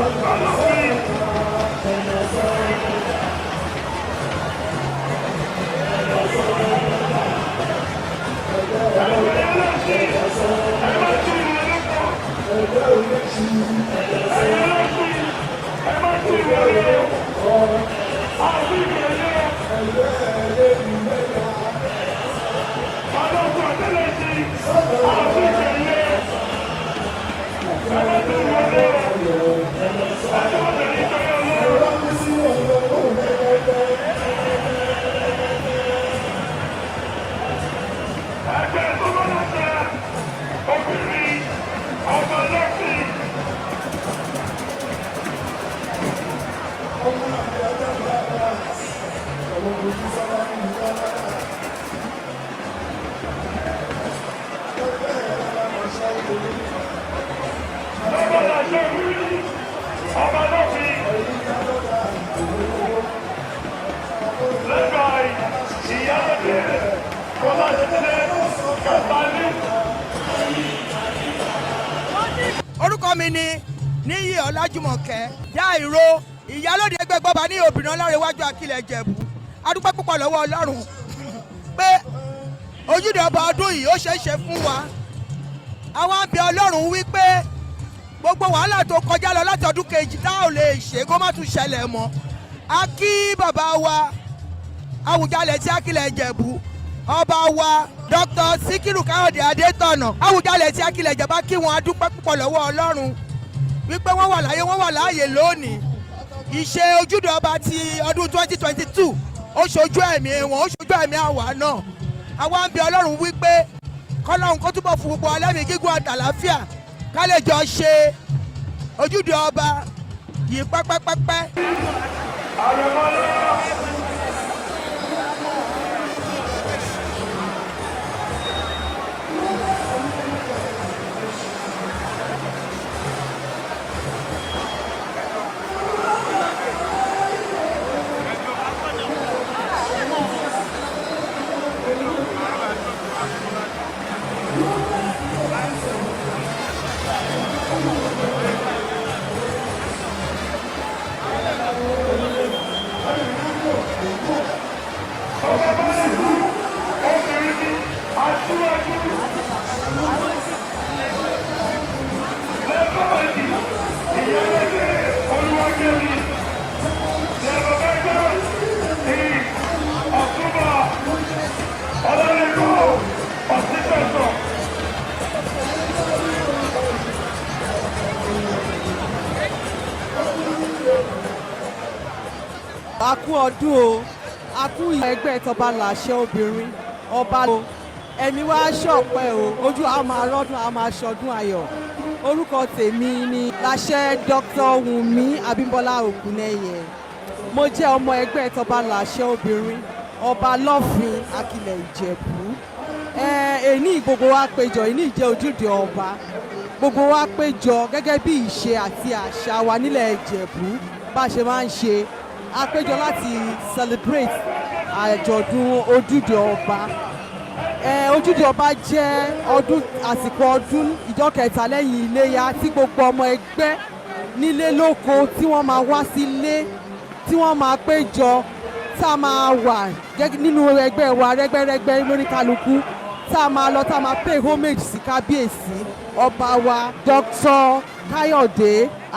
Ọlọ́fin. Ẹgbẹ́ ẹlẹ́sìn, ẹ má tún ìwé lọ́pọ̀. Ẹgbẹ́ ẹlẹ́sìn, ẹ má tún ìwé lọ́pọ̀. Àti ìgbẹ̀lẹ́. Balógun àtẹlẹsìn, àti ìgbẹ̀lẹ́. Ẹ má tún ìwé lọ́pọ̀. Ẹjọ́ ọ̀sẹ̀ ní ìtọ́jú ọlọ́run. Ẹgbẹ́ tó bá láṣẹ, obìnrin, ọmọ lọ́sìn. Ọba láṣẹ obìnrin, ọba lọ́sìn. Led by Ìyálóde Fọláṣadé Kàtàlí. Orúkọ mi ni Níyì Ọlájúmọ̀kẹ́ Dáìró, ìyálóde ẹgbẹ́ gbọ́ba ní obìnrin ọlọ́rẹ̀wájú Akílẹ̀ Ìjẹ̀bú. Adúpẹ́ púpọ̀ lọ́wọ́ Ọlọ́run pé ojúde ọba ọdún yìí ó ṣeé ṣe fún wa. Àwọn àbí Ọlọ́run wí pé gbogbo wàhálà tó kọjá lọ láti ọdún kejì tá ò lè ṣe kó má tún ṣẹlẹ̀ mọ́. A kí bàbá wa Awùjalẹ̀ tí Akílẹ̀ Ìjẹ̀bú, ọba wa Dr. Sikiru Káyọ̀dé Adétọ̀nà, Awùjalẹ̀ tí Akílẹ̀ Ìjẹ̀bú, kí wọn. Adúpẹ́ púpọ̀ lọ́wọ́ Ọlọ́run wípé wọ́n wà láyé, wọ́n wà láàyè lónìí. Ìṣe ojúde ọba ti ọdún 2022, ó ṣojú ẹ̀mí wọn, ó ṣojú ẹ̀mí àwa náà. Àwa ń bẹ Ọlọ́run wípé kọ́lọ́run kó túbọ̀ fún gbogbo alẹ́mìí gígùn àtàláfíà ká lè jọ ṣe ojúde ọba yìí pẹ́pẹ́pẹ́pẹ́. Àrẹ̀mọ́lá. Ọba Bálẹ̀kú, obìnrin ní aṣíwájú. Lẹ́bàájì, Ìyálóde Olúwakẹ́mi. Lẹ́bàájì, ní Ọ̀túnba Ọlálẹ́kọ̀ Ọ̀sìpẹ̀sọ̀. A kú ọdún o, a kú ẹgbẹ́ tọba làṣẹ obìnrin ọba o. Ẹ̀mí wá ṣọ̀pẹ́ o, ojú a máa rọ́dún, a máa ṣọdún ayọ̀. Orúkọ tèmi ni láṣẹ Dr. Wùnmí Abímbọ́lá Ògúnnẹ́yẹ. Mo jẹ́ ọmọ ẹgbẹ́ tọba làṣẹ obìnrin ọba lọ́fin Akilẹ̀ Ìjẹ̀bú. Èní gbogbo wa péjọ, èní jẹ́ ojúde ọba. Gbogbo wa péjọ gẹ́gẹ́ bí ìṣe àti àṣà wa nílẹ̀ Ìjẹ̀bú bá a ṣe máa ń ṣe. A péjọ láti celebrate àjọ̀dún ojúde ọba. Ojúde ọba jẹ́ ọdún àsìkò ọdún ìjọ kẹta lẹ́yìn iléyá tí gbogbo ọmọ ẹgbẹ́ nílé lóko tí wọ́n máa wá sílé, tí wọ́n máa péjọ, tá a máa wà nínú ẹgbẹ́ wa rẹ́gbẹ́rẹ́gbẹ́ lórí kálukú, tá a máa lọ, tá a máa pay homage sí kábíyèsí ọba wa Dr. Káyọ̀dé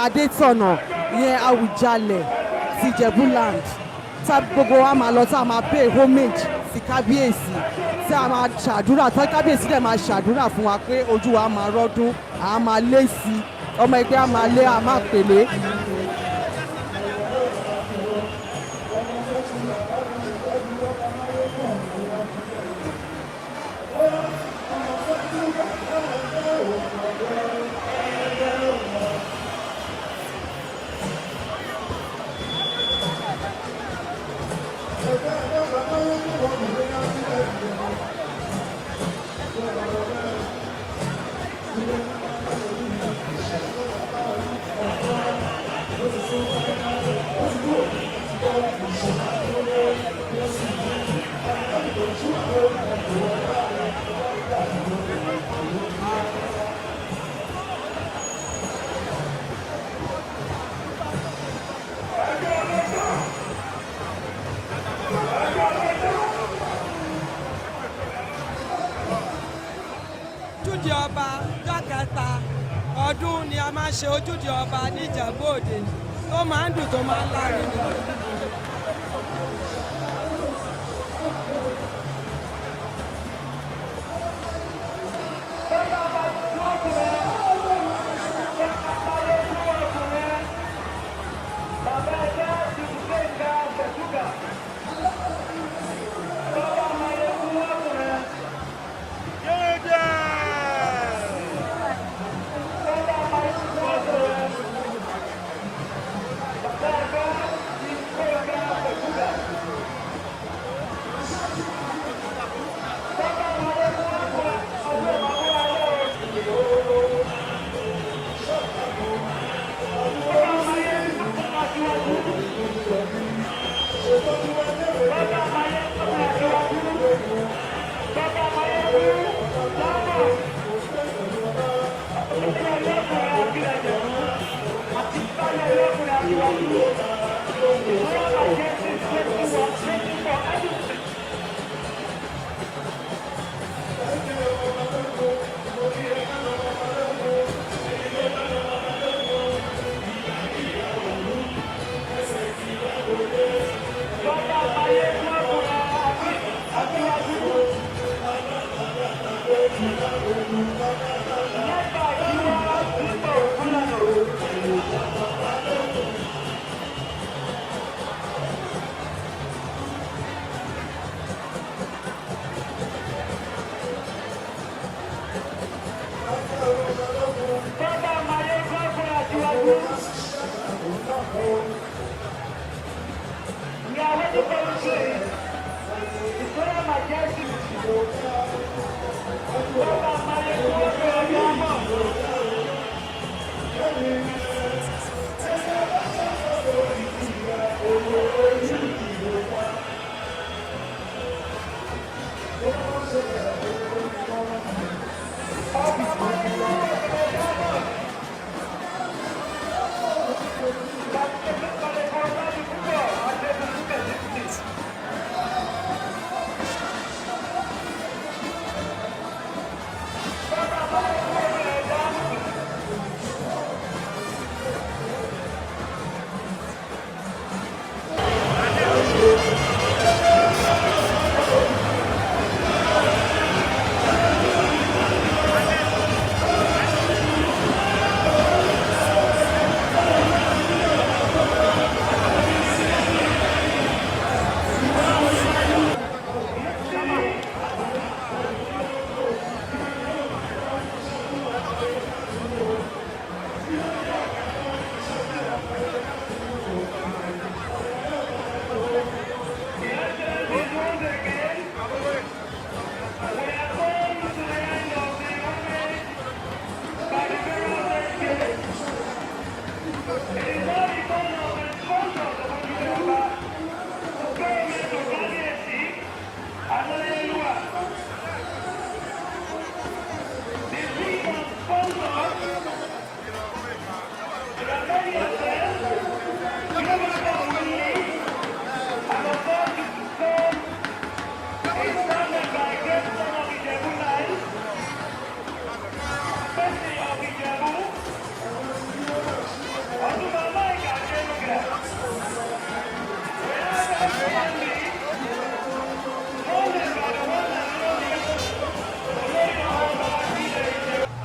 Adétọ̀nà, ìyẹn Àwùjalẹ̀ ti Ìjẹ̀bú land, tá gbogbo wa máa lọ, tá a máa pay homage sí kábíyèsí, tí a máa ṣàdúrà, tí kábíyèsí dẹ̀ máa ṣàdúrà fún wa pé ojú wa máa rọ́dún, à máa lé sí i, ọmọ ẹgbẹ́ á máa lé, á máa pèlé. Ojúde ọba, ọjọ́ kẹta ọdún ni a máa ń ṣe ojúde ọba ní Ìjẹ̀bú Òde, tó máa ń dùn, tó máa ń lárinrin.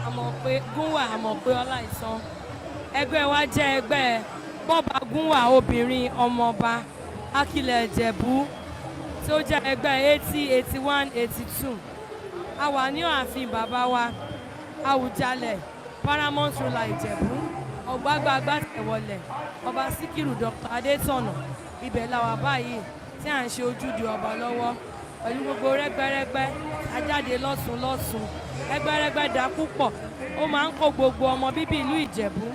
Àmọ̀ pé Gúnwà, àmọ̀ pé Ọláìsàn. Ẹgbẹ́ wa jẹ́ ẹgbẹ́ Bọ́ba Gúnwà obìnrin ọmọọba Akilẹ̀ Ìjẹ̀bú, tí ó jẹ́ ẹgbẹ́ 80, 81, 82. A wà ní ààfin bàbá wa Àwùjalẹ̀, paramount ruler Ìjẹ̀bú, Ọ̀gbágbá Agbátẹ̀wọlẹ̀, Ọba Síkírù Dr. Adétọ̀nà. Ibẹ̀ la wà báyìí tí à ń ṣe ojúde ọba lọ́wọ́ pẹ̀lú gbogbo rẹ́gbẹ́rẹ́gbẹ́ ajáde lọ́tún lọ́tún. Rẹ́gbẹ́rẹ́gbẹ́ dá púpọ̀, ó máa ń kó gbogbo ọmọ bíbí ìlú Ìjẹ̀bú,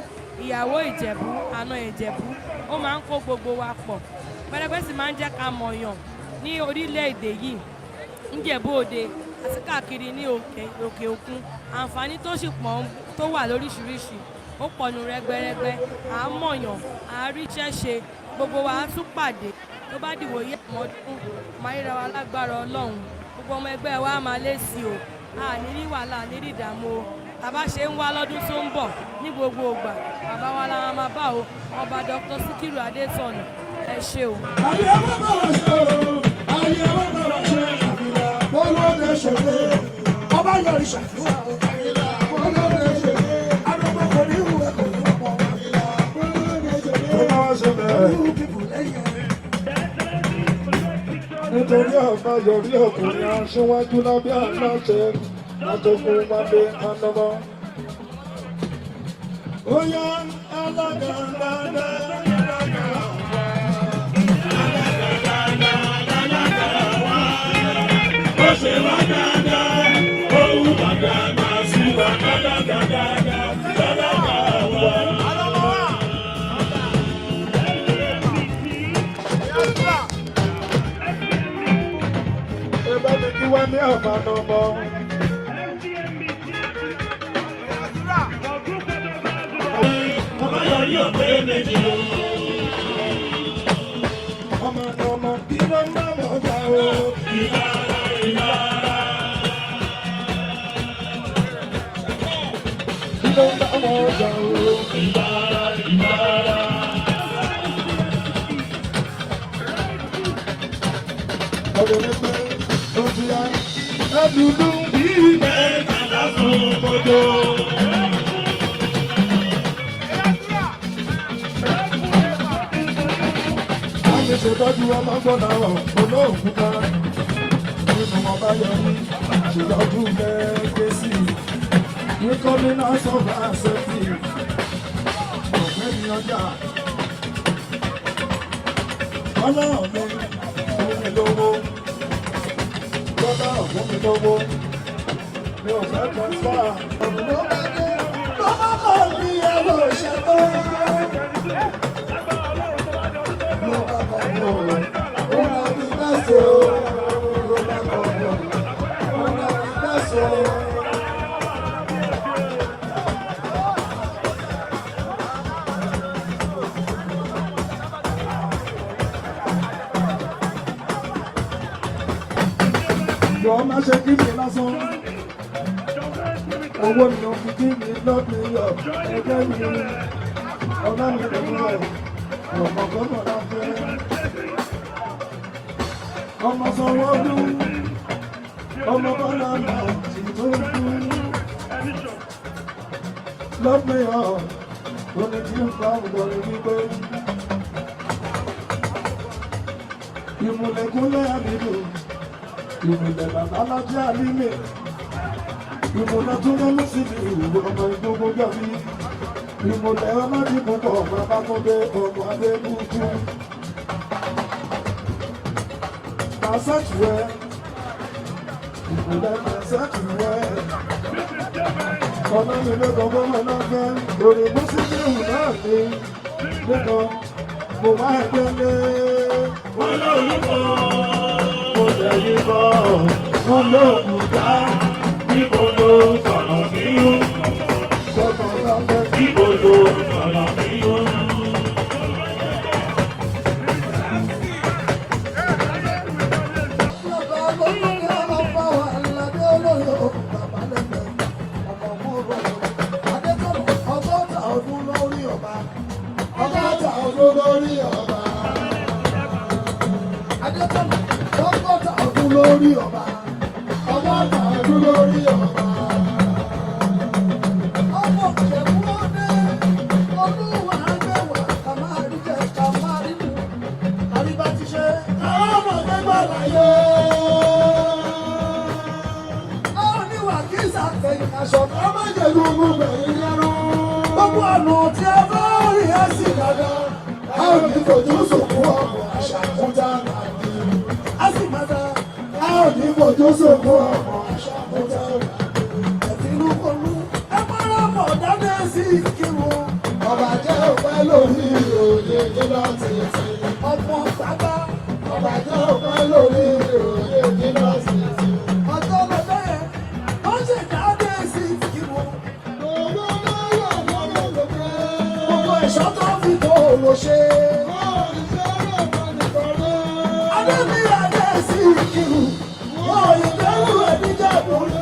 ìyàwó Ìjẹ̀bú, àna Ìjẹ̀bú, ó máa ń kó gbogbo wa pọ̀. Pẹ̀lẹ́pẹ́ sì máa ń jẹ́ ká mọ̀yàn ní orílẹ̀-èdè yìí, n'Íjẹ̀bú Òde àti káàkiri ní òkè òkun. Àǹfààní tó sì pọ̀ tó wà lóríṣiríṣi, ó pọ̀ nù rẹ́gbẹ́rẹ́gbẹ́. À ń mọ̀yàn, à ń ríṣẹ́ ṣe, gbogbo wa á tún pàdé tó bá dìwòyí àmọ́dún. Máa ríra wa lágbára Ọlọ́run. Gbogbo ọmọ ẹgbẹ́ wa á máa lé sí o. A ní rí wàhálà, ní rí ìdààmú o. Bàbá ṣe ń wá lọ́dún tó ń bọ̀ ní gbogbo ìgbà, bàbá wa la máa bá o. Ọba Dr. Sikiru Adétọ̀nà, ẹ ṣé o. Ayé wa bá wa ṣe o, ayé wa bá wa ṣe àfihàn. Bọ́lọ́dẹ ṣòro, ọba yọrí ṣàfihàn. Bọ́lọ́dẹ ṣòro, arúgbó kò ní ìwé kò ní ọmọ. Bọ́lọ́dẹ ṣòro, Ó máa ṣe bẹ́ẹ̀. new people lẹ́yìn ẹ̀. Nítorí ọba yọrí ọkùnrin aṣíwájú lábẹ́ aláṣẹ àtọkùn máde ànàmọ́. Ó yá alága dáadáa alága wá. Alága dáadáa alága wá. Ó ṣe wá dáadáa, òun wá dáadáa sí wa alága dáadáa alága wá. Ẹ bá mi kí wá ní àmàlọ́mọ́. Ọmọ ọmọ kí ló ń bá wọn jà o? Kí ló ń bá wọn jà o? Ọ̀rọ̀ mi pé ó ti yá. Ẹ̀dùnú bíi mẹ́ta lásán mọ́jọ́. Láti ṣètọ́jú ọmọ gbọ́dọ̀ olóògùn kan nínú ọba yọrí ṣètọ́jú lẹ́gẹ́sì ní gómìnà sọ̀rọ̀ àṣẹ́fì ọ̀gbẹ́ni ọjà. Ọlọ́run mi fún mi lówó, gbọ́dọ̀ fún mi lówó, mi ò fẹ́ transfer. Ọ̀run ló bá dé, ló bá kọ́ mi ẹ̀rọ ìṣẹ̀tọ́. Ló bá kọ́ mi o, ó náà fi bẹ́sẹ̀ o. Ló bá kọ́ mi o, ó náà fi bẹ́sẹ̀ o. Jọ má ṣe kí mi lásán. Owó mi ò fi kí mi lọ́ọ̀mí yọ. Ẹgbẹ́ mi ọlá mi lè mú ọ̀. Ọmọ gbọ́dọ̀ náà fẹ́. Ọmọ sanwó dún. Ọmọ bọ́lá náà ti tó dún. Lọ́ọ̀mí yọ. Omi tí ń fa ògbọ̀n wípé. Ìmùlẹ̀kúnlẹ̀ àbídùn ìmùlẹ̀ bàbá lájẹ́ àlímẹ̀ ìmùlẹ̀ tó lọ́lú síbi ìwò ọmọ ìgbógun jọ̀bí ìmùlẹ̀ ọlọ́dìmúkọ̀ bàbá tó dé ọmọ adébúkú. Màsẹ́tù ẹ ìmùlẹ̀ màsẹ́tù ẹ ọlọ́mìnira gbọ́mọ náà fẹ́ lórí mùsùlùmí náà ní nìkan mo máa gbélé wọ́n lóyún kọ́ mo lè yí bọ́ wọ́n lóògùn dá níbo ló sọ̀rọ̀ nínú sọ̀rọ̀ lọ́fẹ́ níbo ló sọ̀rọ̀ nínú. Bàbá olóyè ọba wa aládé olóyè bàbá lẹ́gbẹ̀ẹ́ ọmọ ọmọ ọba Adétọ̀nà 60 ọdún lórí ọba 60 ọdún lórí ọba Adétọ̀nà 60 ọdún lórí ọba 60 ọdún lórí ọba. Ọmọ Ìjẹ̀bú Òde, Olúwa gbẹ̀wà, ká máa rí jẹ, ká máa rí mu, àríbá ti ṣe, káwọn ọmọ gbẹgbà láyé. A ò ní wà kí ìsàtẹ̀yìn aṣọ ká má jẹ gbogbo gbẹ̀yìn lẹ́nu. Gbogbo ọ̀nà tí a bá rí ẹ sí dandan. A ò ní fojú sunkún ọmọ àṣàkúta nàbí. A sì máa dá. A ò ní fojú sunkún ọmọ àṣàkúta nàbí. Ẹ̀fínú konú, ẹ mọ́ra mọ̀ dáná sí kírun. Ọba jẹ́ òpẹ́ lórí òye nílọ títí. Ọmọ bàbá Ọba jẹ́ òpẹ́ lórí òye nílọ títí. ọjọ́ lọ́jọ́ yẹn, ó ṣe dáadé sí kírun. Gbogbo náírà lọ́rọ̀ ló fẹ́. Gbogbo ẹ̀ṣọ́ tó fi tó lò ṣe. Adébí adé sí kírun. Wọ́n ò lè dẹ́rù ẹ̀ níjà lórí.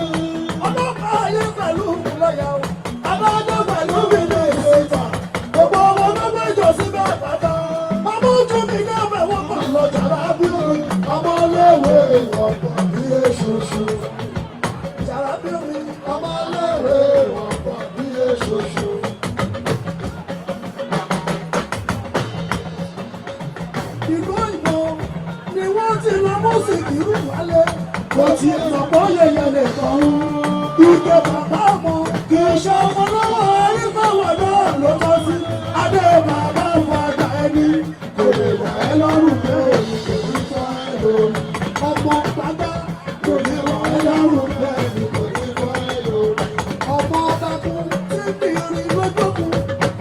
ọmọ kì í ṣe ọmọ lọ́wọ́ arífáwọ̀ náà ló tọ́ sí. Adé bàbá fàgbà ẹni kò lè wà ẹ́ lọ́rùn pé èmi kò ní fọ́ ẹ lórí. Ọmọ gbàgbá kò lè wà ẹ́ lọ́rùn pé èmi kò ní fọ́ ẹ lórí. Ọmọ ọbakun tí bìrì lójókun,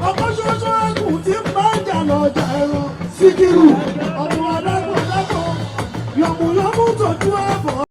ọkọ ṣoṣo ẹkùn tí ń bá jà lọ́jà ẹran. Síkírù.